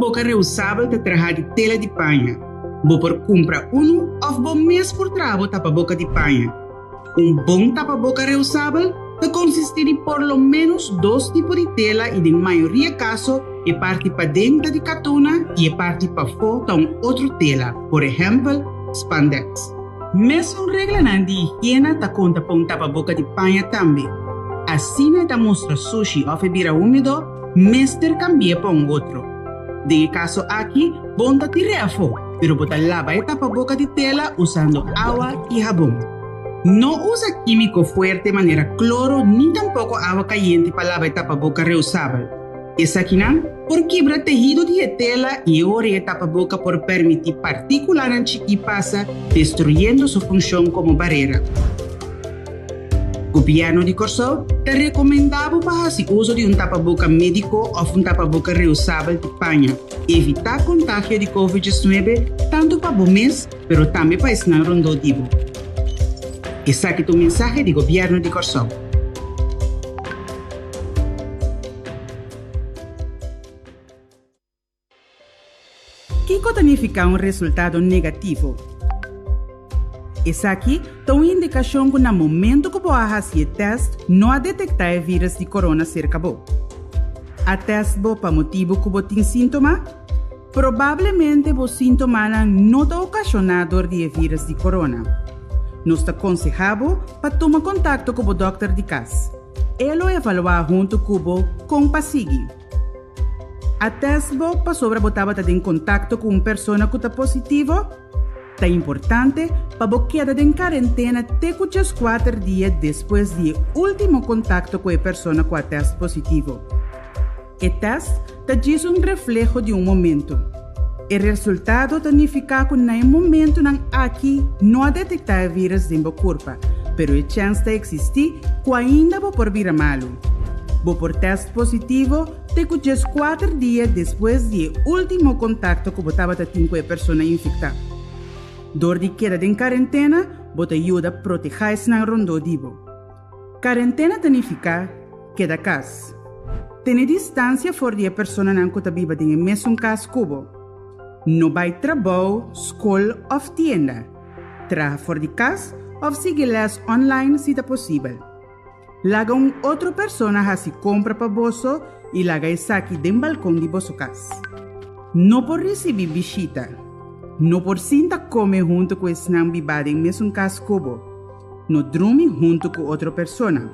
tapaboka reusabel ta trahá di tela di paña. Bo por kumpra unu òf bo mes por traha bo tapaboka di paña. Un bon tapaboka reusabel ta konsistí di por lo ménos dos tipo di tela i den mayoria kaso e parti paden ta di katuna i e parti pafó ta un otro tela, por ehèmpel, spandex. Mesun reglanan di higiena ta konta pa un tapaboka di paña tambe. Asina e ta mustra sushi òf e bira húmedo, mester kambi'é pa un otro. Den e kaso aki, bon ta tir'é afó, pero bo ta laba e tapaboka di tela usando awa i habon. No usa kímiko fuerte manera kloro ni tampoko awa kayente pa laba e tapaboka reusabel. Esakinan por kibra tehido di e tela i e ora e tapaboka por permití partíkulanan chikí pasa, destruyendo su funshon komo barera. Gobièrnu di Kòrsou ta rekomendá bo pa hasi uso di un tapaboka médiko òf un tapaboka reusabel di paña. Evitá kontagio di Covid 19 tantu pa bo mes pero tambe pa esnan rondó di bo. Esaki ta un mensahe di Gobièrnu di Kòrsou. Kiko ta nifiká un resultado negativo? Esaki ta un indikashon ku na momentu ku bo a hasi e tèst no a detektá e vírus di korona serka bo. A tèst bo pa motibu ku bo tin síntoma? Probablemente bo síntomanan no ta okashoná dor di e vírus di korona. Nos ta konsehá bo pa tuma kontakto ku bo dòkter di kas. E lo evaluá huntu ku bo kon pa sigui. A tèst bo pasobra bo tabata den kontakto ku un persona ku ta positivo? Ta importante pa bo keda den karentena te ku djeskuater dia despues di e último kontakto ku e persona ku a tèst positivo. E tèst ta djis un refleho di un momentu. E resultado ta nifiká ku na e momentunan aki no a detektá e vírus den bo kurpa, pero e chèns ta eksistí ku ainda bo por bira malu. Bo por tèst positivo te ku 14 dia despues di e último kontakto ku bo tabata tin ku e persona infektá. Dor di keda den karentena, bo ta yuda protehá esnan rondó di bo. Karentena ta nifiká keda kas. Tene distansia for di e personanan ku ta biba den e mesun kas ku bo. No bai trabou, skol òf tienda. Traha for di kas òf sigui lès online si ta posibel. Laga un otro persona hasi kompra pa boso i laga esaki den balkon di boso kas. No por risibí bishita. No por sinta kome huntu ku esnan bibá den mesun kas ku bo. No drumi huntu ku otro persona.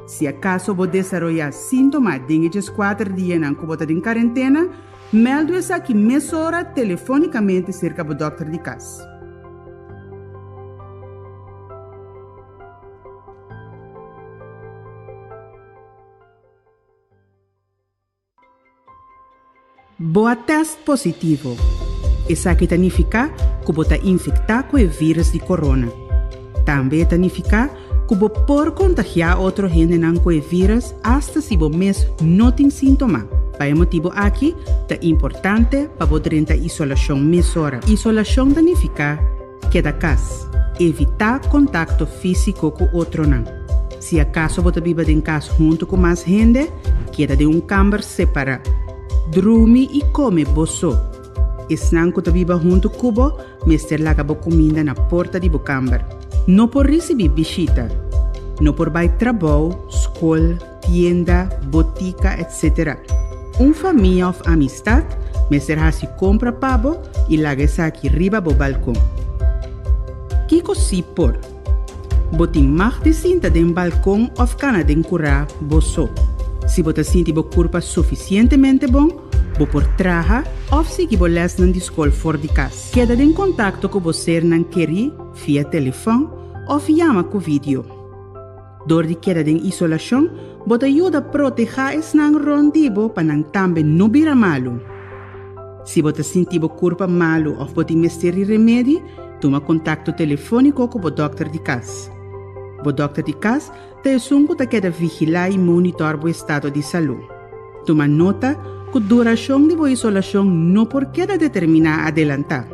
Si akaso bo desaroyá síntoma den e 14 dianan ku bo ta den karentena, mèldu esaki mesora telefónikamente serka bo dòkter di kas. Bo a tèst positivo. Esaki ta nifiká ku bo ta infektá ku e vírus di korona. Tambe e ta nifiká ku bo por kontagiá otro hendenan ku e vírus asta si bo mes no tin síntoma. Pa e motibu aki ta importante pa bo drenta isolashon mesora. Isolashon ta nifiká Keda kas. Evitá kontakto físiko ku otronan. Si akaso bo ta biba den kas huntu ku mas hende, keda den un kamber separá. Drumi i kome bo so. Esnan ku ta biba huntu ku bo mester laga bo kuminda na porta di bo kamber. No por risibí bishita. No por bai trabou, skol, tienda, botika, etc. Un famia òf amistat mester hasi kompra pa bo i laga esaki riba bo balkon. Kiko sí por? Bo tin mag di sinta den balkon òf kana den kurá bo so. Si bo ta sinti bo kurpa sufisientemente bon, bo por traha òf sigui bo lèsnan di skol for di kas. Keda den kontakto ku bo sernan kerí via telefòn òf yama ku vidio. Dor di keda den isolashon, bo ta yuda protehá esnan rònt di bo pa nan tambe no bira malu. Si bo ta sinti bo kurpa malu òf bo tin mester di remedi, tuma kontakto telefóniko ku bo dòkter di kas. Bo dòkter di kas ta esun ku ta keda vigilá i monitòr bo estado di salú. Tuma nota ku durashon di bo isolashon no por keda determiná adelantá.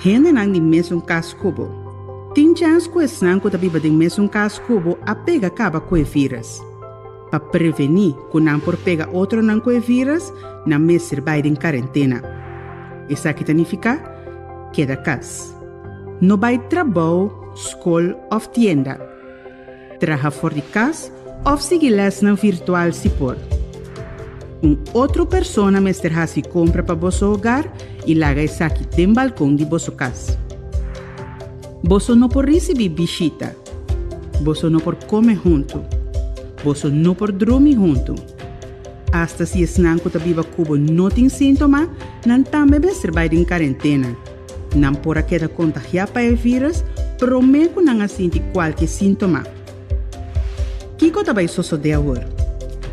Hendenan di mesun kas ku bo. Tin chèns ku esnan ku ta biba den mesun kas ku bo a pega kaba ku e vírus. Pa prevení ku nan por pega otronan ku e vírus, nan mester bai den karentena. Esaki ta nifiká keda kas. No bai trabou, skol òf tienda. Traha for di kas òf sigui lèsnan virtual si por. Un otro persona mester hasi kompra pa boso hogar i laga esaki den balkon di boso kas. Boso no por risibí bishita. Boso no por kome huntu. Boso no por drumi huntu. Asta si esnan ku ta biba ku bo no tin síntoma, nan tambe mester bai den karentena. Nan por a keda kontagiá pa e vírus promé ku nan a sinti kualke síntoma. Kiko ta bai sosodé awor?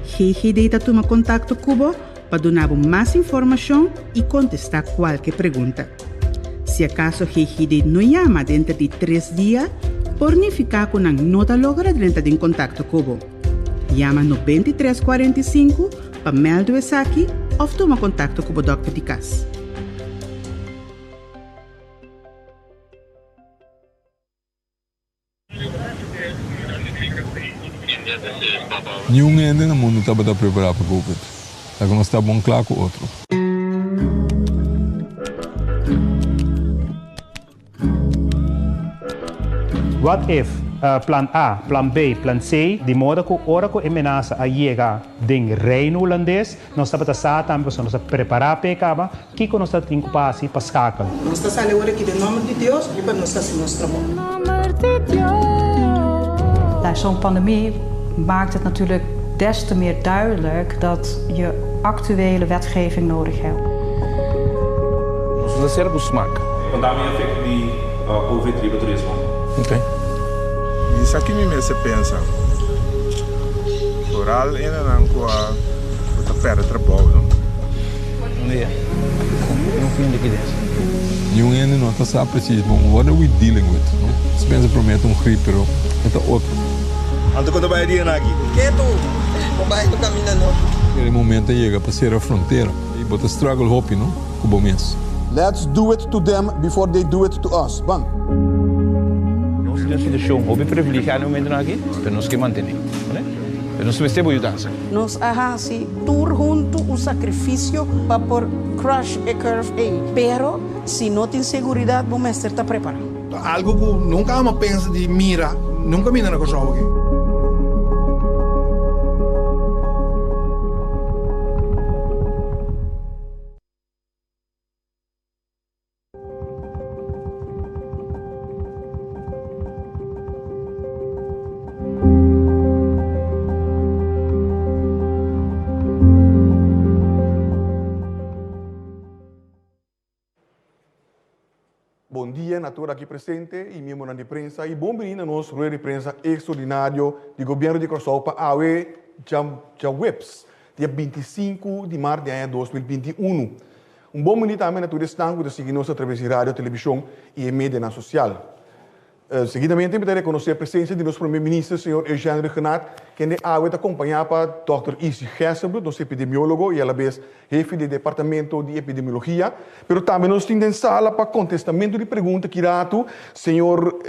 GGD ta tuma kontakto ku bo pa duna bo mas informashon i kontestá kualke pregunta. Si akaso GGD no yama denter di tres dia, por nifiká ku nan no ta logra drenta den kontakto ku bo. Yama 93 45 pa mèldu esaki òf tuma kontakto ku bo dòkter di kas. Niun hende na mundu tabata prepará pa Covid. Laga nos ta bon kla ku otro. What if, plan A, plan B, plan C, di moda ku ora ku e menasa a yega den Reino Hulandes, nos tabata sa tambe pasobra nos a prepará p'e kaba, kiko nos ta tin ku pa hasi pa skakel. Nos ta sali awor aki den nòmber di Dios i pa nos hasi nos trabou. Nou, zo'n pandemie maakt het natuurlijk des te meer duidelijk dat je actuele wetgeving nodig hebt. Nos no ta sera ku smak. Konta mi efekto di Covid riba turismo. Ok. Mi sa ki mi mester pensa. Vooral enenan ku a ku ta perde trabou no. Un dia. Un fin likides. Niun hende no ta sa precies bon what are we dealing with, no? Nos pensa prome ta un grip pero e ta otro. Anto kon ta bai e dianan aki? Ketu! Bo bai no kaminda no. E momento a yega pa sera frontera y bo ta struggle hopi no cu bo mes. Let's do it to them before they do it to us. Ban! Nos tin un situashon hopi privilegiá na e momentunan aki, pero nos ke mantené, oké? Pero nos mester bo yudansa. Nos a hasi tur huntu un sakrifisio pa por crush e curve ei, pero si no tin seguridat bo mester ta prepará. Ta algo ku nunka amo pensa di mira, nunka mira na Kòrsou aki. Bon dia na tur aki presente y miembronan di prensa y bon bini na nos rueda di prensa extraordinario di Gobierno di Corsou pa awe djaweps dia 25 di maart di aña 2021. Un bon bini tambe na tur esnan cu ta sigui nos a traves di radio, television y e medianan social. Seguidamente mi ta rekonosé presensia di nos Prome Minister señor Eugène Rhuggenaath, kende awe ta kompañá pa dòkter Izzy Gerstenbluth, nos epidemiólogo i alabes hefe di e departamento di epidemiologia. Pero tambe nos tin den sala pa kontestamentu di pregunta ki ratu señor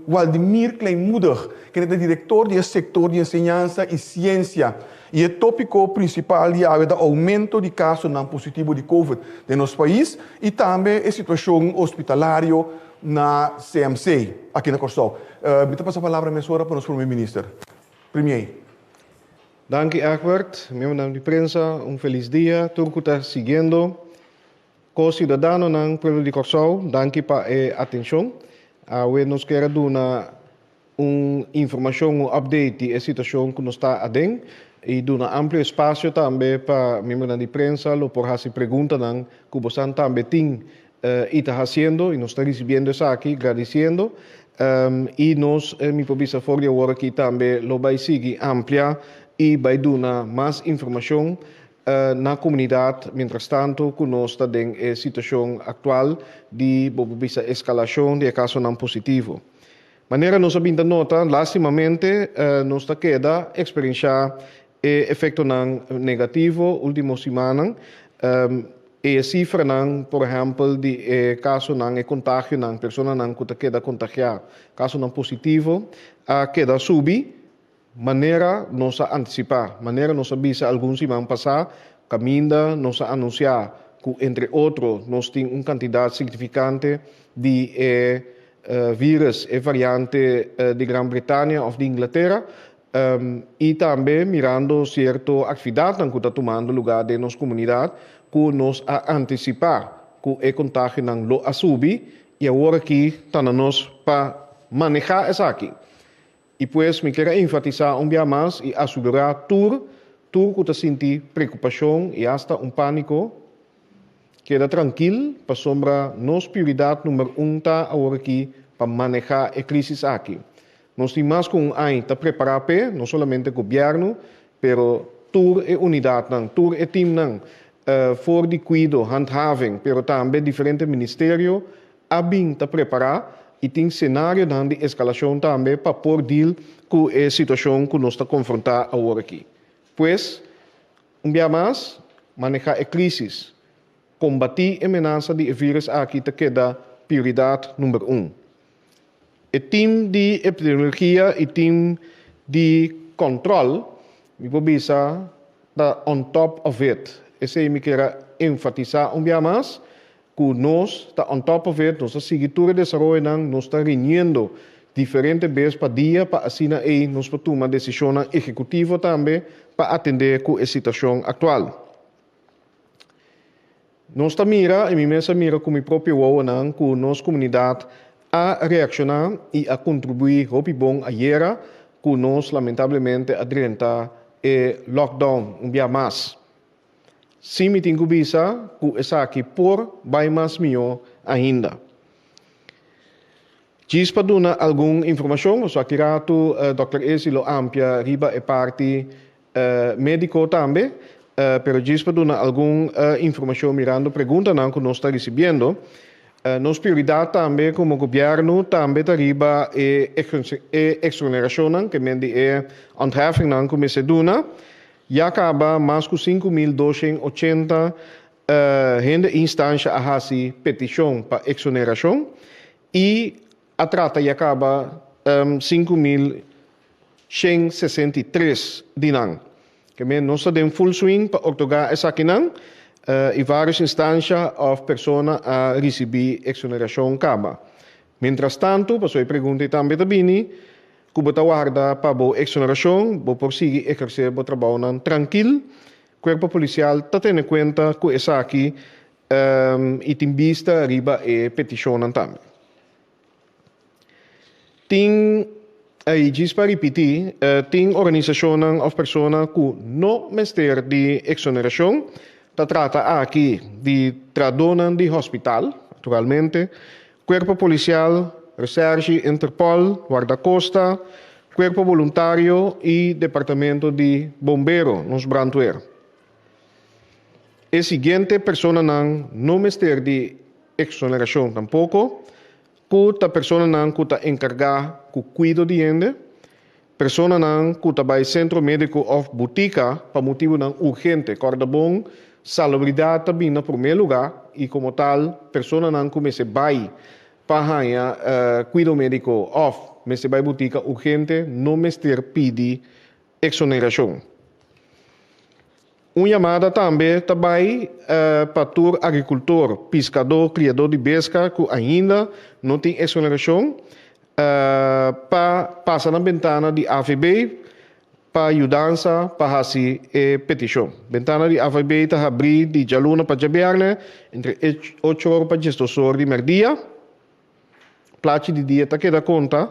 Waldimir Kleinmoedig, kende ta direktor di e sektor di enseñansa i siensia. I e tópiko prinsipal di awe ta oumento di kasonan positivo di covid den nos pais i tambe e situashon hospitalario na CMC aki na Kòrsou. Mi ta pasa palabra mesora pa nos Prome Minister. Premier. Danki Egbert, miembronan di prensa un felis dia tur ku ta siguiendo ko siudadanonan pueblo di Kòrsou danki pa e atenshon. Awe nos kier a duna un informashon un update di e situashon ku nos ta aden i duna amplio espasio tambe pa miembronan di prensa lo por hasi preguntanan ku bosan tambe tin i ta hasiendo i nos ta risibiendo esaki gradisiendo i nos mi por bisa for di awor aki tambe lo bai sigui amplia i bai duna mas informashon na komunidat mientrastanto ku nos ta den e situashon aktual di bo por bisa eskalashon di e kasonan positivo. Manera nos a bin ta nota, lastimamente nos ta keda eksperenshá e efektonan negativo último simannan. E sifranan, por ehèmpel, di e kasonan, e kontagionan, personanan ku ta keda kontagiá, kasonan positivo, a keda subi. Manera nos a antisipá, manera nos a bisa algun siman pasá, kaminda nos a anunsiá ku entre otro nos tin un kantidat signifikante di e vírus, e variante di Gran Bretania òf di Inglatera, i tambe mirando sierto aktividatnan ku ta tumando lugá den nos komunidat ku nos a antisipá ku e kontagionan lo a subi i awor aki ta na nos pa manehá esaki. I pues mi kier a enfatisá un bia mas i asugurá tur tur ku ta sinti preokupashon i asta un pániko, keda trankil pasobra nos prioridat number un ta aworakí pa manehá e krísis aki. Nos tin mas ku un aña ta prepará p'e, no solamente gobièrnu, pero tur e unidatnan, tur e timnan for di kuido, handhaving, pero tambe diferente ministerio a bin ta prepará i tin senarionan di eskalashon tambe pa por deal ku e situashon ku nos ta konfrontá awor aki. Pues, un bia mas, manehá e krísis, kombatí e menasa di e vírus aki ta keda prioridat number un. E tim di epidemiologia i tim di kòntròl, mi por bisa, ta on top of it. Esei mi kier a enfatisá un bia mas, ku nos ta on top of it, nos ta sigui tur e desaroyonan, nos ta reuniendo diferente bes pa dia pa asina ei nos por tuma desishonnan ehekutivo tambe pa atendé ku e situashon aktual. Nos ta mira, i mi mes a mira ku mi propio wowonan, ku nos komunidat a reakshoná i a kontribuí hopi bon ayera ku nos lamentablemente a drenta e lockdown un bia mas. Sí mi tin ku bisa ku esaki por bai mas mihó ainda. Djis pa duna algun informashon, pasobra aki ratu Dòkter Esi lo ampia riba e parti médiko tambe, pero djis pa duna algun informashon mirando preguntanan ku nos ta risibiendo. Nos prioridat tambe komo gobièrnu tambe ta riba e eksonerashonnan, ke men di e ontheffingnan ku mester duna. Ya kaba mas ku 5280 hende instansha a hasi petishon pa eksonerashon i a trata ya kaba 5163 di nan. Ke men nos ta den full swing pa otorgá esakinan i vários instansha òf persona a risibí eksonerashon kaba. Mientrastantu, pasobra e pregunta ei tambe ta bini, ku bo ta warda pa bo eksonerashon, bo por sigui ehersé bo trabounan trankil. Kuerpo Polisial ta tene kuenta ku esaki i tin bista riba e petishonnan tambe. Tin, i djis pa ripití, tin organisashonnan òf persona ku no mester di eksonerashon. Ta trata aki di trahadónan di hospital, naturalmente, Kuerpo Polisial, Recherche, Interpol, Guardacosta, Kuerpo Boluntario i Departamento di Bombero, nos brandweer. E siguiente personanan no mester di eksonerashon tampoko, ku ta personanan ku ta enkargá ku kuido di hende, personanan ku ta bai sentro médiko òf butika pa motibunan urgente. Kòrda bon, salubridat ta bin na promé lugá i komo tal personanan ku mester bai pa haña kuido médiko òf mester bai butika urgente no mester pidi Exoneracion. Un yamada tambe ta bai pa tur agricultor, piscador, criador di besca cu ainda no tin exoneracion pa pasa na bentana di AVB pa yudansa pa haci e peticion. Bentana di AVB ta habri di djaluna pa djabierne entre ocho or pa diesdos or di merdia. Plachi di dia ta keda konta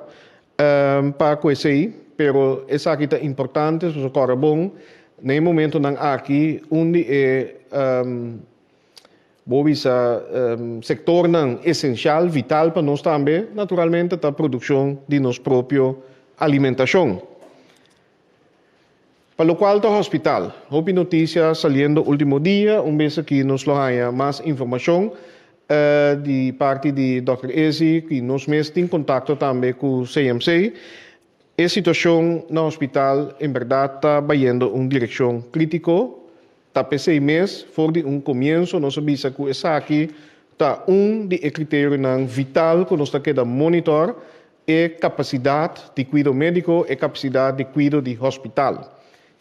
pa ku esei, pero esaki ta importante, pasobra kòrda bon, na e momentonan aki un di e bo bisa sektornan esensial, vital pa nos tambe, naturalmente ta produkshon di nos propio alimentashon. Pa lokual ta hospital, hopi notisia saliendo ultimo dia, un bes aki nos lo haña mas informashon di parti di dòkter Ezi i nos mes tin kontakto tambe ku CMC. E situashon na hospital en bèrdat ta bayendo un direkshon krítiko, ta p'esei mes for di un komienso nos a bisa ku esaki ta un di e kriterionan vital ku nos ta keda monitor. e kapasidat di kuido médiko, e kapasidat di kuido di hospital.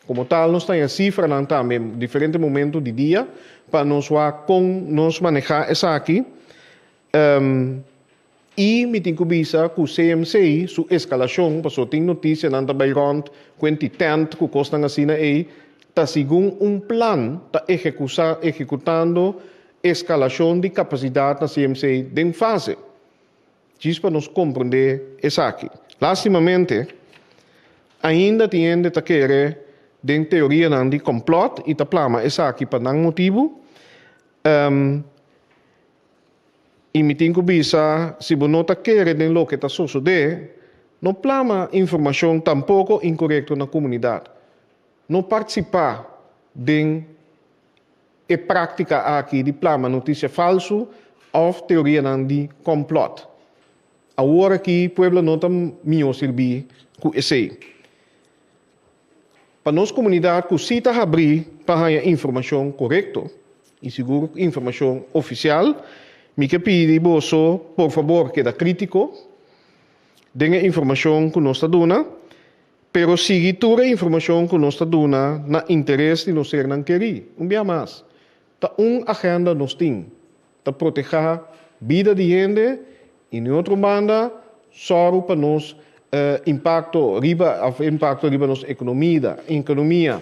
Komo tal nos ta haña sifranan tambe diferente momento di dia pa nos wak kon nos manehá esaki. I mi tin ku bisa ku CMC su eskalashon, pasobra tin notisianan ta bai rònt ku enti tènt ku kosnan asina ei, ta segun un plan ta ehekusá ehekutando eskalashon di kapasidat na CMC den fase. Djis pa nos komprondé esaki. Lástimamente, ainda tin hende ta kere den teorianan di kòmplòt i ta plama esaki pa nan motibu. I mi tin ku bisa, si bo no ta kere den loke ta sosodé, no plama informashon tampoko inkorekto na komunidat. No partisipá den e práktika aki di plama notisia falsu òf teorianan di kòmplòt. Awor aki pueblo no ta mihó sirbí ku esei. Pa nos komunidat ku sí ta habrí pa haña informashon korekto i sigur informashon ofisial, mi ke pidi boso por fabor keda krítiko den e informashon ku nos ta duna. Pero sigui tur e informashon ku nos ta duna na interes di nos sernan kerí. Un bia mas, ta un agenda nos tin, ta protehá bida di hende i na e otro banda sòru pa nos impakto riba òf impakto riba nos ekonomida, ekonomia,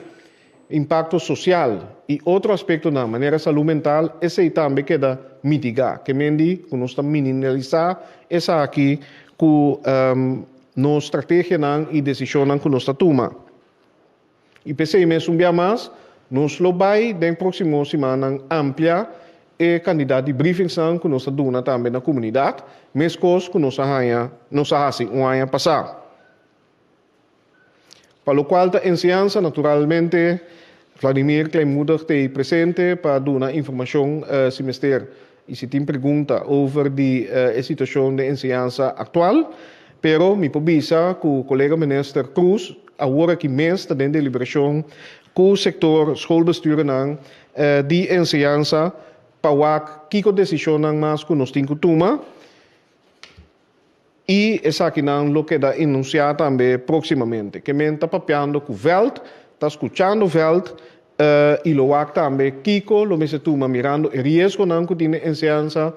impakto sosial i otro aspektonan manera salú mental, esei tambe keda mitigá. Ke men di ku nos ta minimalisá esaki ku Nos strategianan i desishonnan ku nos ta tuma. I p'esei mes un bia mas nos lo bai den próksimo simannan amplia e kandidat di briefingsnan ku nos ta duna tambe na komunidat, meskos ku nos a haña nos a hasi un aña pasá. Pa lokual ta enseñansa, naturalmente Vladimir Kleinmoedig t'ei presente pa duna informashon si mester i si tin pregunta over di e situashon den enseñansa aktual. Pero mi por bisa ku kolega minister Croes awor aki mes ta den deliberashon ku sektor schoolbestuurnan di enseñansa pa wak kiko desishonnan mas ku nos tin ku tuma. I esakinan lo keda enunsiá tambe próksimamente. Ke men ta papiando ku vèlt, ta skuchando vèlt, i lo wak tambe kiko lo mester tuma mirando e riesgonan ku tin den enseñansa.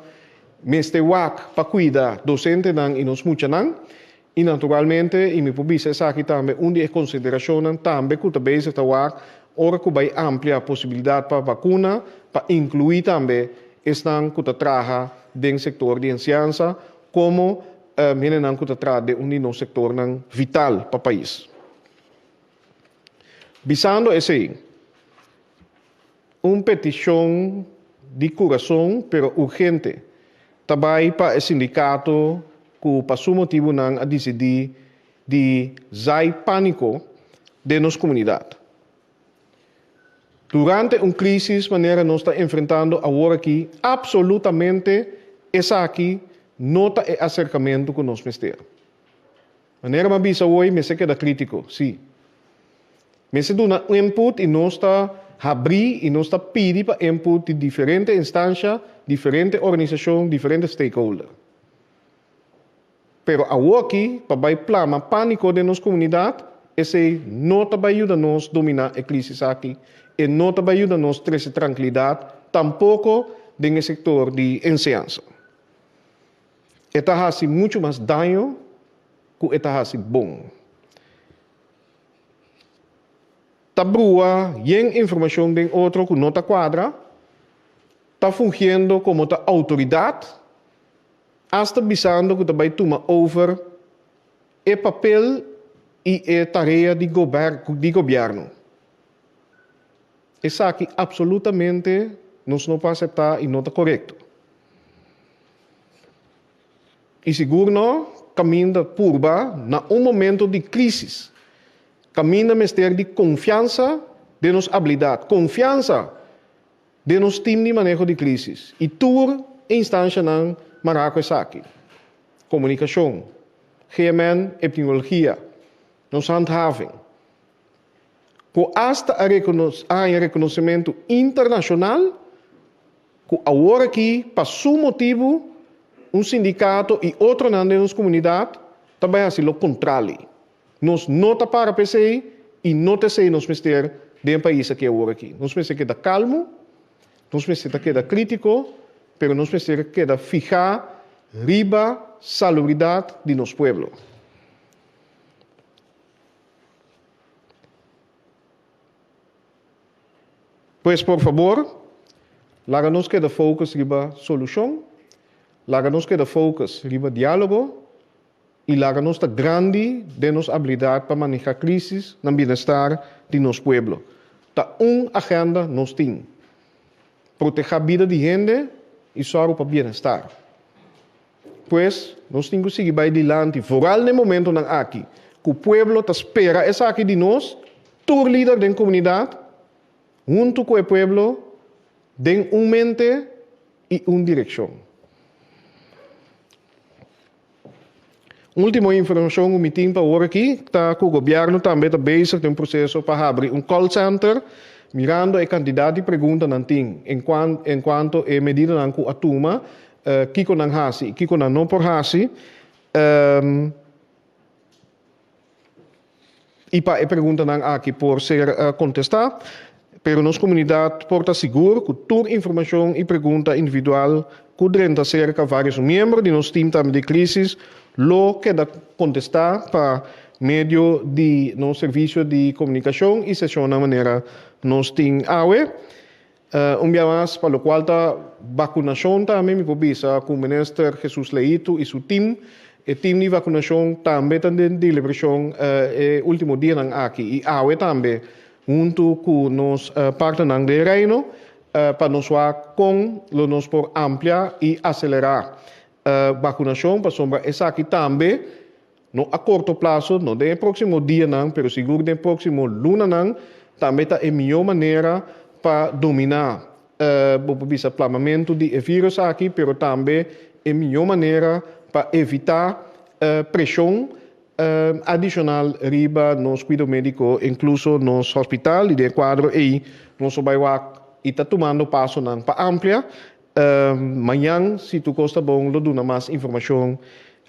Mester wak pa kuida dosentenan i nos muchanan. I naturalmente, i mi por bisa esaki tambe, un di e konsiderashonnan tambe ku ta bezig ta wak ora ku bai amplia posibilidat pa bakuna, pa inkluí tambe esnan ku ta traha den sektor di enseñansa, Komo hendenan ku ta traha den un di nos sektornan vital pa pais. Bisando esei, un petishon di kurason pero urgente ta bai pa e sindikato ku pa su motibunan a disidí di zai pániko den nos komunidat. Durante un crisis manera nos ta enfrentando awor aki, absolutamente esaki no ta e acercamento cu nos mester. Manera mi a bisa hoy, mester keda critico, si. Mester duna input y nos ta habri y nos ta pidi pa input di diferente instancia, diferente organisacion, diferente stakeholder. Pero awoki pa bai plama pániko den nos komunidat, esei no ta bai yuda nos dominá e krísis aki, e no ta bai yuda nos trese trankilidat tampoko den e sektor di enseñansa. E ta hasi muchu mas daño ku e ta hasi bon. Ta brua yen informashon den otro ku no ta kuadra, ta fungiendo komo ta outoridat, Asta bisando ku ta bai tuma over e papel i e tarea di di gobièrnu. Esaki absolutamente nos no por aseptá i no ta korekto. I sigur no kaminda purba na un momento di krísis, kaminda mester di konfiansa den nos abilidat, konfiansa Den nos tim di maneho di krísis i tur e instanshanan mará ku esaki, komunikashon, GMN, epidemiologia, nos handhaving, ku asta a haña rekonosementu internashonal ku awor aki pa su motibu un sindikato i otronan den nos komunidat. ta bai hasi lo kontrali. Nos no ta para pa esei i no ta esei nos mester den e pais aki awor aki. Nos mester keda kalmu, nos mester ta keda krítiko, pero nos mester keda fihá riba salubridat di nos pueblo. Pues por fabor, laga nos keda focus riba solucion, laga nos keda focus riba dialogo y laga nos ta grandi den nos habilidad pa maneha crisis na bienestar di nos pueblo. Ta un agenda nos tin, proteha bida di hende y sòru pa bienestar. Pues, nos tin ku sigui bai dilanti, foral na e momentonan aki ku pueblo ta spera esaki di nos, tur lider den komunidat, huntu ku e pueblo, den un mente i un direkshon. Último informashon ku mi tin pa awor aki ta ku gobièrnu tambe ta bezig den un proseso pa habri un call center, mirando e kantidat di preguntanan tin en kuanto e medidanan ku a tuma, kiko nan hasi i kiko nan no por hasi, i pa e preguntanan aki por ser kontestá. Pero nos komunidat por ta sigur ku tur informashon i pregunta individual ku drenta serka vários miembro di nos tim tambe di krísis lo keda kontestá pa medio di nos servisio di komunikashon i seshonnan manera nos tin awe. Un bia mas pa lokual ta bakunashon tambe mi por bisa ku Minister Jesus Leito i su tim, e tim di bakunashon tambe ta den deliberashon e último dianan aki i awe tambe huntu ku nos partnernan den Reino pa nos wak kon lo nos por amplia i aselerá bakunashon pasobra esaki tambe no a korto plaso, no den e próksimo dianan pero sigur den e próksimo lunanan tambe ta e mihó manera pa dominá bo por bisa plamamentu di e vírus aki pero tambe e mihó manera pa evitá preshon Adishonal riba nos kuido médiko, inkluso nos hospital, i den e kuadro ei nos lo bai wak i ta tumando pasonan pa amplia. Mañan, si tur kos ta bon, lo duna mas informashon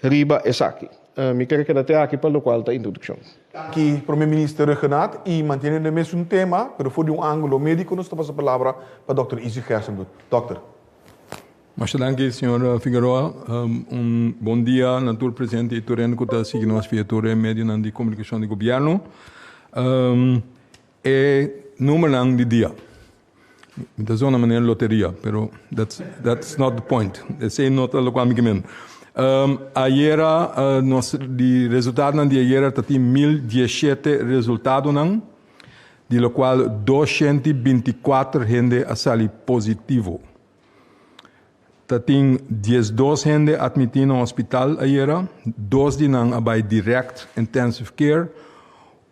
riba esaki. Mi kere keda te aki pa lokual ta introdukshon. Danki Prome Minister Rhuggenaath i manteniendo e mesun tema, pero for di un ángulo médiko nos ta pasa palabra pa Dòkter Izzy Gerstenbluth. Dòkter. Masha danki señor Figueroa. Un bon dia na tur presente y tur hende cu ta sigui nos via tur e medionan di comunicacion di gobierno. E numernan di dia. Mi ta zona manera loteria, pero that's, that's not the point. Esey no ta locual mi ke men. Ayera nos di resultadonan di ayera ta tin 1017 resultadonan, di locual 224 hende a sali positivo. Ta tin 12 hende admití na hospital ayera, dos di nan a bai direct intensive care,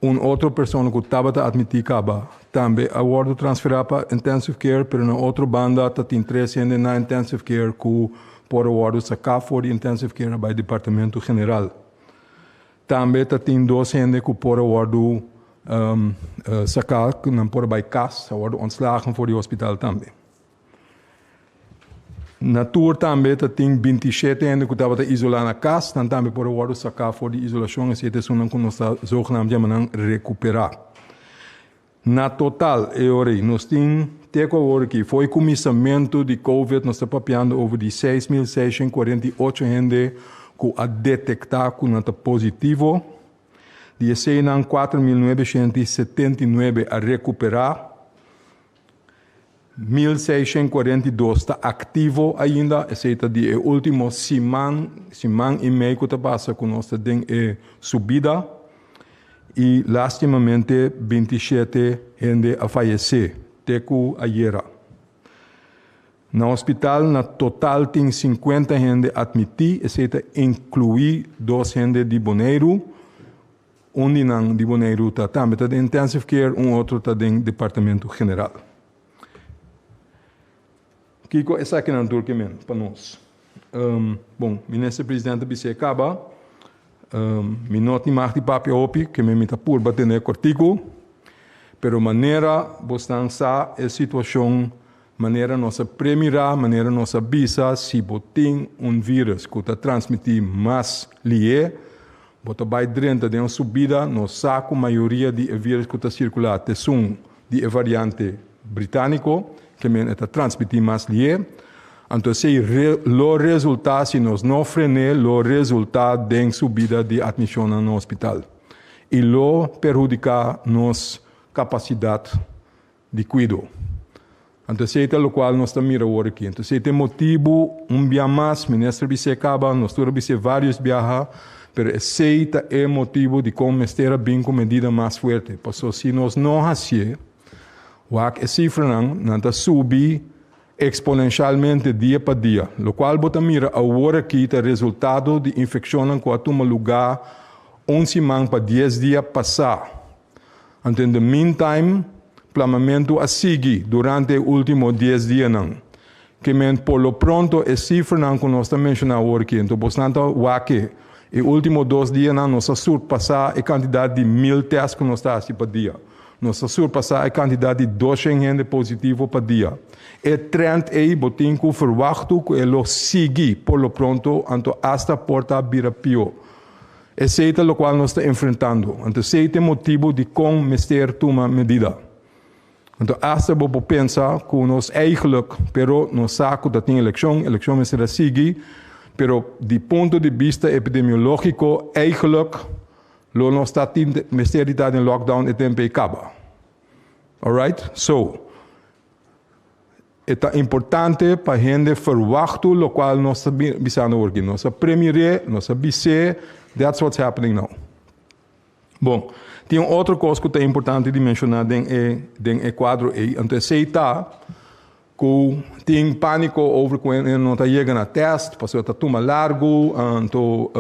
un otro persona ku tabata admití kaba tambe a wòrdu transferá pa intensive care, pero na otro banda ta tin tres hende na intensive care ku por a wòrdu saká for di intensive care a bai departamento general. Tambe ta tin dos hende ku por a wòrdu saká, ku nan por a bai kas, a wòrdu ontslagen for di hospital tambe. Na tur tambe ta tin 27 hende ku tabata isolá na kas, nan tambe por a wòrdu saká for di isolashon, esei ta esunnan ku nos ta zogenaamd yama nan rekuperá. Na total e ora ei nos tin te ku awor aki, for e kuminsamentu di covid nos ta papiando over di 6648 hende ku a detektá ku nan ta positivo, di eseinan 4979 a rekuperá. 1642 ta aktivo ainda, esei ta di e último siman, siman i mei ku ta pasa ku nos ta den e subida i lastimamente 27 hende a fayesé te ku ayera. Na hospital na total tin 50 hende atmití, esei ta inkluí dos hende di Boneiru. Un di nan di Boneiru ta tambe ta den intensive care, un otro ta den departamento general. Kiko esakinan tur ke men pa nos? Um, bon, minister presidente bisa e kaba. Um, mi no tin mag di papia hopi, ke men mi ta purba tene kortiku. Pero manera bosnan sa e situashon, manera nos a premirá, manera nos a bisa, si bo tin un virus ku ta transmití mas lihé, Bo ta bai drenta den un subida, nos sa ku mayoria di e virus ku ta sirkulá ta esun di e variante britániko, ke men e ta transmití mas lié. Anto esei lo resultá, si nos no fren'é, lo resultá den subida di atmishonnan na hospital i lo perhudiká nos kapasidat di kuido. Anto esei ta lokual nos ta mira awor aki. Anto esei ta e motibu, un bia mas, minister bis'é kaba, nos tur a bis'é vários biaha, pero esei ta e motibu dikon mester a bin ku medida mas fuerte. Pasobra si nos no hasié, wak e sifranan, nan ta subi eksponenshalmente dia pa dia. Lokual bo ta mira awor aki ta resultado di infekshonnan ku a tuma lugá un siman pa dies dia pasá. Anto in the meantime, plamamentu a sigui durante e ultimo dies dianan. Ke men por lo pronto e sifranan ku nos ta menshoná awor aki, anto bosnan ta wak e e ultimo dos dianan nos a surpasá e kantidat di mil tèst ku nos ta hasi pa dia. Nos a surpasá e kantidat di doshen hende positivo pa dia. E trend ei bo tin ku ferwachtu ku e lo sigui por lo pronto, anto asta por ta bira pió. Esei ta lokual nos ta enfrentando. Anto esei ta e motibu dikon mester tuma medida. Anto asta bo por pensa ku nos eigenlijk, pero nos sa ku ta tin elekshon, elekshon mester a sigui, pero di punto di bista epidemiológiko eigenlijk lo nos ta tin mester di ta den lockdown e tempu ei kaba. Alright? So. E ta importante pa hende ferwachtu locual nos ta bisando awor aki. Nos a premir'é, nos a bis'é, that's what's happening now. Bon, tin un otro cos cu ta importante di menciona den e den e cuadro ei, anto esey ta cu tin panico over cu hende no ta yega na test pasobra ta tuma largo, anto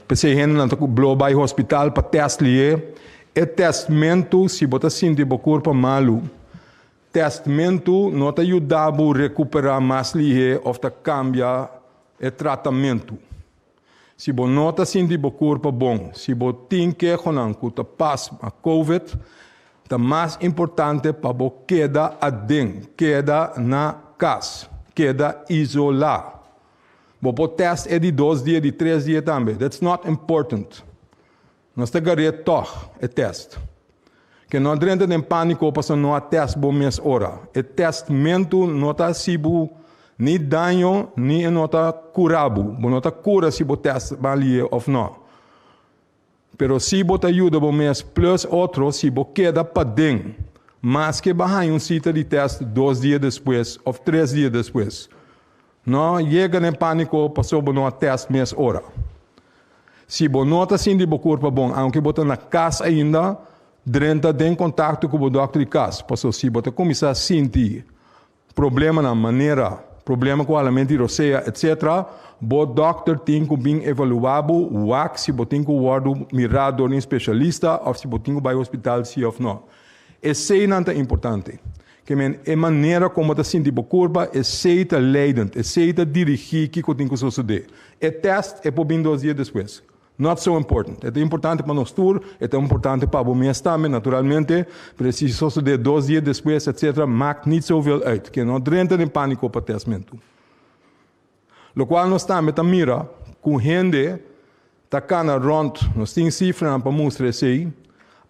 p'esey hendenan ta blo bay hospital pa test li'é. E testmentu, si bo ta sinti bo kurpa malu, testmentu no ta yuda bo rekuperá mas lihé òf ta kambia e tratamentu. Si bo no ta sinti bo kurpa bon, si bo tin kehonan ku ta pas pa covid, ta mas importante pa bo keda aden, keda na kas, keda isolá. Bo por tèst e di dos dia, di tres dia tambe, that's not important. Nos ta gar'é tòg e tèst. Ke no a drenta den pániko pasobra no a tèst bo mes ora. E tèstmentu no ta hasi bo ni daño ni e no ta kura bo. Bo no ta kura si bo tèst balié òf nò. Pero si bo ta yuda bo mes plus otro si bo keda paden maske bo a haña un sita di tèst dos dia despues òf tres dia despues. No yega den pániko pasobra bo no a tèst mes ora. Si bo no ta sinti bo kurpa bon, aunke bo ta na kas ainda, drenta den kontakto ku bo dòkter di kas. Pasobra si bo ta kuminsá sinti problemanan manera problema ku halamentu di rosea, etsetera, bo dòkter tin ku bin evaluá bo, wak si bo tin ku wòrdu mirá dor di un spesialista òf si bo tin ku bai hospital si òf nò. Eseinan ta importante. Ke men e manera kon bo ta sinti bo kurpa, esei ta leidend, esei ta dirigí kiko tin ku sosodé. E tèst e por bin dos dia despues. Not so important. E ta importante pa nos tur, e ta importante pa bo mes tambe, naturalmente, pero si sosodé dos dia despues, etcetera, maakt niet zoveel uit. Ke no drenta den pániko pa tèstmentu. Lokual nos tambe ta mira ku hende ta kana rònt, nos tin sifranan pa mustra esei,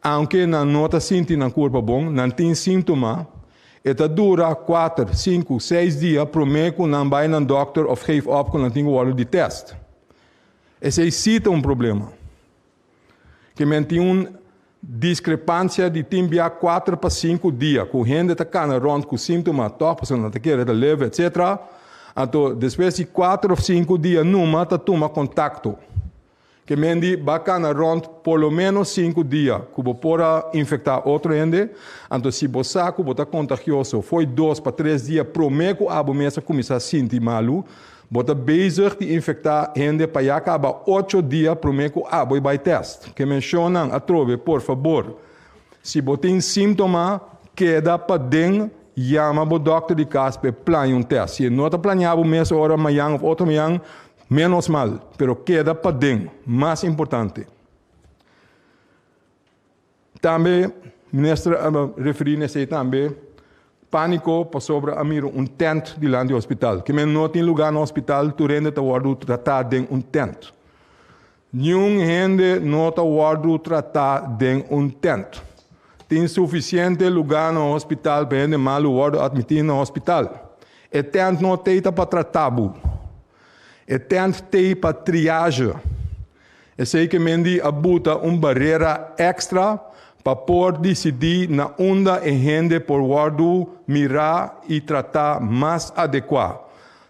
aunke nan no ta sinti nan kurpa bon, nan tin síntoma, e ta dura kuater, sinku, seis dia promé ku nan bai nan dòkter òf geef òp ku nan tin ku wòrdu di tèst. Esei sí ta un problema. Ke men tin un diskrepansia di tin bia kuater pa sinku dia ku hende ta kana rònt ku síntoma tòg pasobra nan ta kere ta leve etsetera. Anto despues di kuater òf sinku dia numa ta tuma kontakto. Ke men di ba kana rònt por lo ménos sinku dia ku bo por a infektá otro hende. Anto si bo sa ku bo ta kontagioso fo'i dos pa tres dia promé ku abo mes a kuminsá sinti malu, Bo ta bezig di infektá hende pa ya kaba ocho dia promé ku abo e bai tèst. Ke menshonnan atrobe, por fabor. Si bo tin síntoma, keda paden, yama bo dòkter di kas pa e plania un tèst. Si e no ta plania bo mes ora mañan òf otro mañan, ménos mal, pero keda paden, mas importante. Tambe minister a referí na esei tambe, pániko pasobra a mira un tènt dilanti hospital. Ke men no tin lugá na hospital, tur hende ta wòrdu tratá den un tènt. Niun hende no ta wòrdu tratá den un tènt. Tin sufisiente lugá na hospital pa hende malu wòrdu atmití na hospital. E tènt no t'ei ta pa tratá bo. E tènt t'ei pa triage. Esei ke men di a buta un barera èkstra pa por disidí na unda e hende por wòrdu mirá i tratá mas adekuá.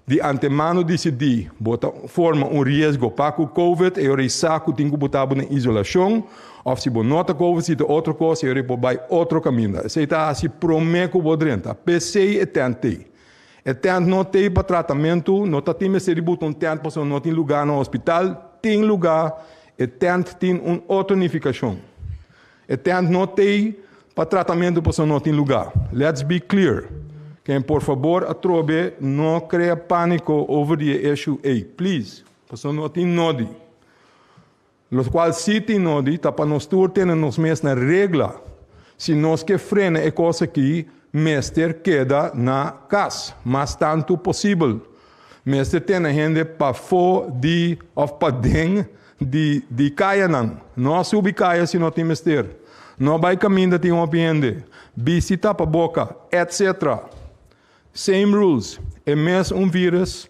Di antemano disidí bo ta forma un riesgo pa ku Covid, e ora ei sa ku tin ku buta bo den isolashon, òf si bo no ta Covid, si ta otro kos, e ora ei por bai otro kaminda. Esei ta hasi promé ku bo drenta. P'esei e tènt t'ei. E tènt no t'ei pa tratamentu, no ta tin mester di buta un tènt pasobra no tin lugá na hospital. Tin lugá, e tènt tin un otro nifikashon. E tènt no t'ei pa tratamentu pasobra no tin lugá. Let's be clear. Ken por fabor atrobe no krea pániko over di e issue ei. Please. Pasobra no tin nodi. Lokual sí tin nodi ta pa nos tur tene nos mes na regla. Si nos ke frena e kos aki, mester keda na kas mas tantu posibel. Mester tene hende pafó di òf paden di di kayanan. No subi kaya si no tin mester. No bai kaminda tin hopi hende. Bisti tapaboka, etc. Same rules. E mes un virus,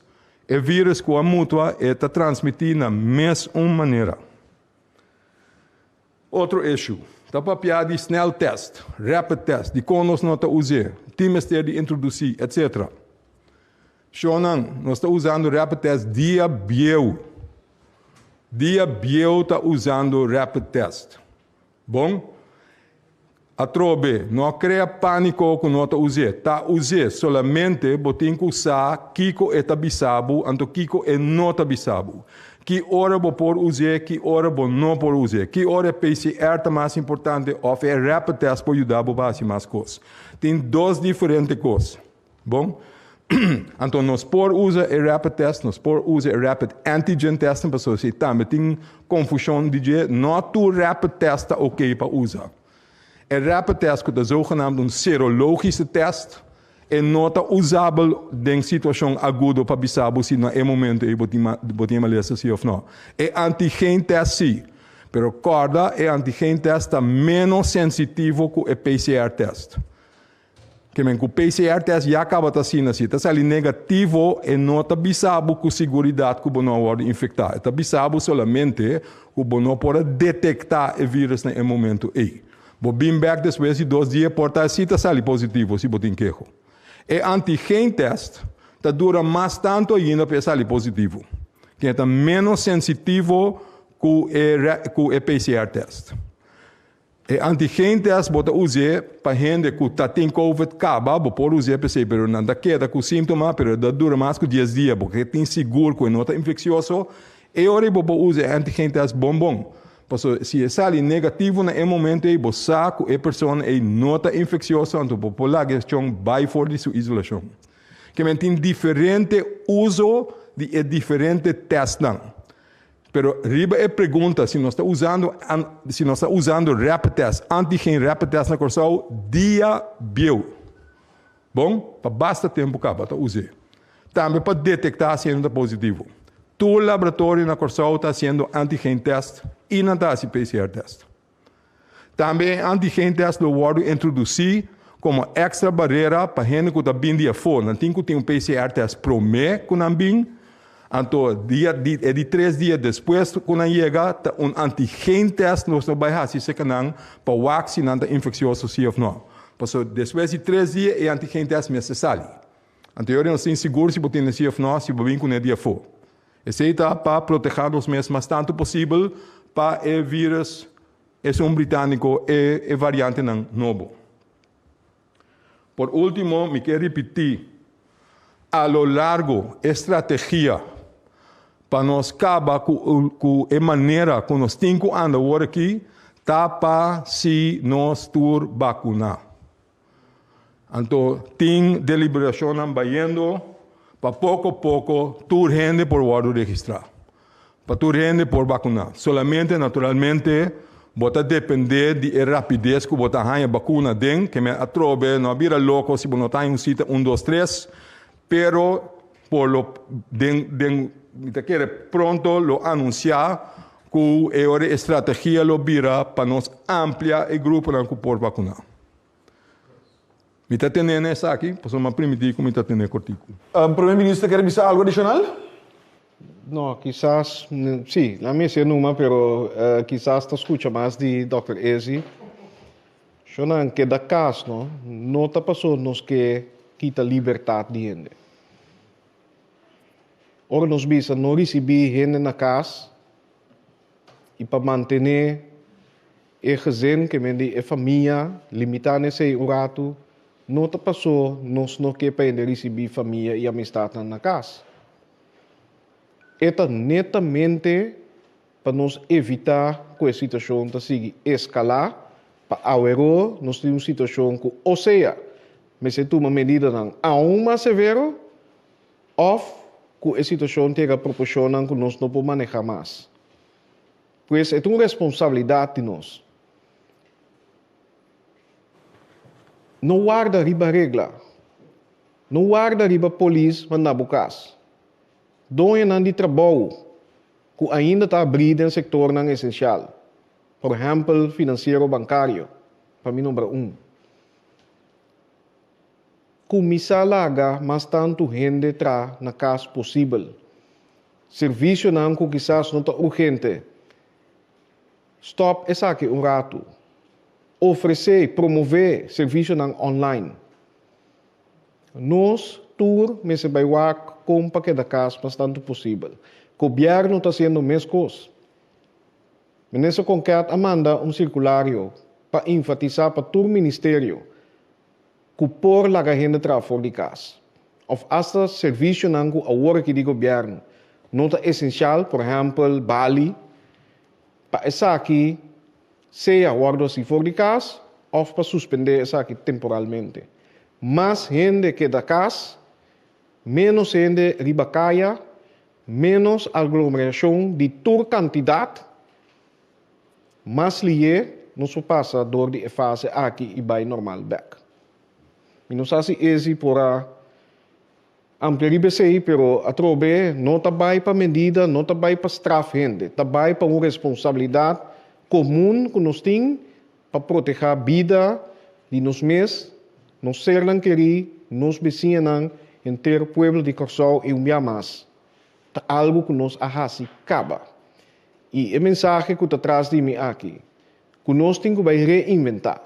e virus ku a mutua e ta transmití na mes un manera. Otro issue, ta papia di snel test, rapid test, dikon nos no ta us'é, tin mester di introdusí, etc. Shownan, nos ta usando rapid test dia bieu. Dia bieu ta usando rapid test. Bon? Atrobe, no krea pániko ku no ta us'é. Ta us'é, solamente bo tin ku sa kiko e ta bisa bo anto kiko e no ta bisa bo. Ki ora bo por us'é, ki ora bo no por us'é. Ki ora e PCR ta mas importante òf e rapid test por yuda bo pa hasi mas kos. Tin dos diferente kos. Bon, anto nos por usa e rapid test, nos por usa e rapid antigen test, pasobra si tambe tin confusion di dje, no tur rapid test ta ok pa usa. E rapid test cu ta zogenaamd un serologische test, e no ta usabel den situacion agudo pa bisa bo si na e momento ey bo tin bo tin e malesa si of no. E antigen test si, pero corda e antigen test ta menos sensitivo cu e PCR test. Ke men ku PCR test ya kaba ta asina, si e ta sali negativo e no ta bisa bo ku siguridat ku bo no a wòrdu infektá. E ta bisa bo solamente ku bo no por a detektá e vírus na e momentu ei. Bo bin bèk despues di dos dia por ta si ta sali positivo si bo tin keho. E antigen test ta dura mas tantu ainda pa e sali positivo, ken e ta ménos sensitivo ku e ku e PCR test. E antigen test bo ta us'é pa hende ku ta tin covid kaba, bo por us'é p'esei, pero nan ta keda ku síntoma, pero e ta dura mas ku dies dia, bo ke tin sigur ku e no ta infeksioso, e ora ei bo por usa e antigen test bon bon. Pasobra si e sali negativo na e momento ei, bo sa ku e persona ei no ta infeksioso, anto bo por laga e chon bai for di su isolashon. Ke men tin diferente uso di e diferente testnan. Pero riba e pregunta si nos ta usando si nos ta usando rapid test, antigen rapid test na Kòrsou, dia bieu. Bon, pa basta tempu kaba ta us'é. Tambe pa detektá si hende ta positivo. Tur laboratorio na Kòrsou ta hasiendo antigen test i nan ta hasi PCR test. Tambe e antigen test lo wòrdu introdusí komo èkstra barera pa hende ku ta bin di afó. Nan tin ku tin un PCR test promé ku nan bin, anto dia di e di tres dia despues ku nan yega ta un antigen test nos lo bai hasi serka nan pa wak si nan ta infeksioso si òf nò. Pasobra despues di tres dia e antigen test mester sali. Anto yori nos tin sigur si bo tin si òf nò si bo bin kuné di afó. Esei ta pa protehá nos mes mas tantu posibel pa e vírus esun britániko e e variantenan nobo. Por último mi ke ripití a lo largo e strategia pa nos kaba ku ku e manera ku nos tin ku anda awor aki ta pa si nos tur bakuná. Anto tin deliberashonnan bayendo pa poko poko tur hende por wòrdu registrá, pa tur hende por bakuná. Solamente naturalmente bo ta dependé di e rapides ku bo ta haña bakuna den, ke men atrobe no a bira loko si bo no ta haña un sita un dos tres, pero por lo den den mi ta kere pronto lo anunsiá. ku e ora e strategia lo bira pa nos amplia e gruponan ku por vakuná. Mi ta tene na esaki, pasobra mi a primintí ku mi ta tene kortiku. Prome Minister ker bisa algu adishonal? No, kisas, si, la mester numa, pero kisas ta skucha mas di Dòkter Ezi. Shonnan, keda kas, no, no ta paso nos ke kita libertat di hende. Ora nos bisa no risibí hende na kas i pa mantené e gezin, ke men di e famia, limitá na esei un ratu, no ta paso nos no ke pa hende risibí famia i amistatnan na kas. E ta netamente pa nos evitá ku e situashon ta sigui eskalá, pa aweró nos tin un situashon ku o sea mester tuma medidanan aun mas severo òf ku e situashon ta yega proporshonnan ku nos no por manehá mas. Pues e ta un responsabilidat di nos. No warda riba regla. No warda riba polis manda bo kas. Doñonan di trabou ku ainda ta abrí den sektornan esensial, por ehèmpel finansiero bankario, pa mi nombra un. Kuminsá laga mas tantu hende tra na kas posibel. Servisionan ku kisas no ta urgente, stòp esaki un ratu. Ofresé, promové servisionan online. Nos tur mester bai wak kon pa keda kas mas tantu posibel. Gobièrnu ta hasiendo meskos. Minister Konket a manda un sirkulario pa enfatisá pa tur ministerio ku por laga hende traha for di kas òf asta servisionan ku awor aki di gobièrnu no ta esensial, por ehèmpel bali, pa esaki sea wòrdu hasi for di kas òf pa suspendé esaki temporalmente. Mas hende keda kas, ménos hende riba kaya, ménos aglomerashon di tur kantidat, mas lihé nos por pasa dor di e fase aki i bai normal bèk. Mi no sa si Ezi por a amplia riba esei, pero atrobe no ta bai pa medida, no ta bai pa straf hende, ta bai pa un responsabilidat komun ku nos tin pa protehá bida di nos mes, nos sernan kerí, nos besiñanan, henter pueblo di Kòrsou i un bia mas, ta algu ku nos a hasi kaba. I e mensahe ku ta tras di mi aki, ku nos tin ku bai reinventá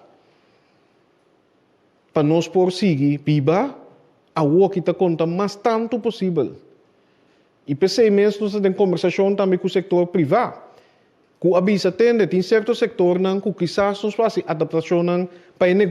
pa nos por sigui biba awoki ta konta mas tantu posibel. I p'esei mes nos ta den kombersashon tambe ku sektor privá. Ku a bisa tende tin serto sektornan ku kisas nos por hasi adaptashonnan pa e negoshi.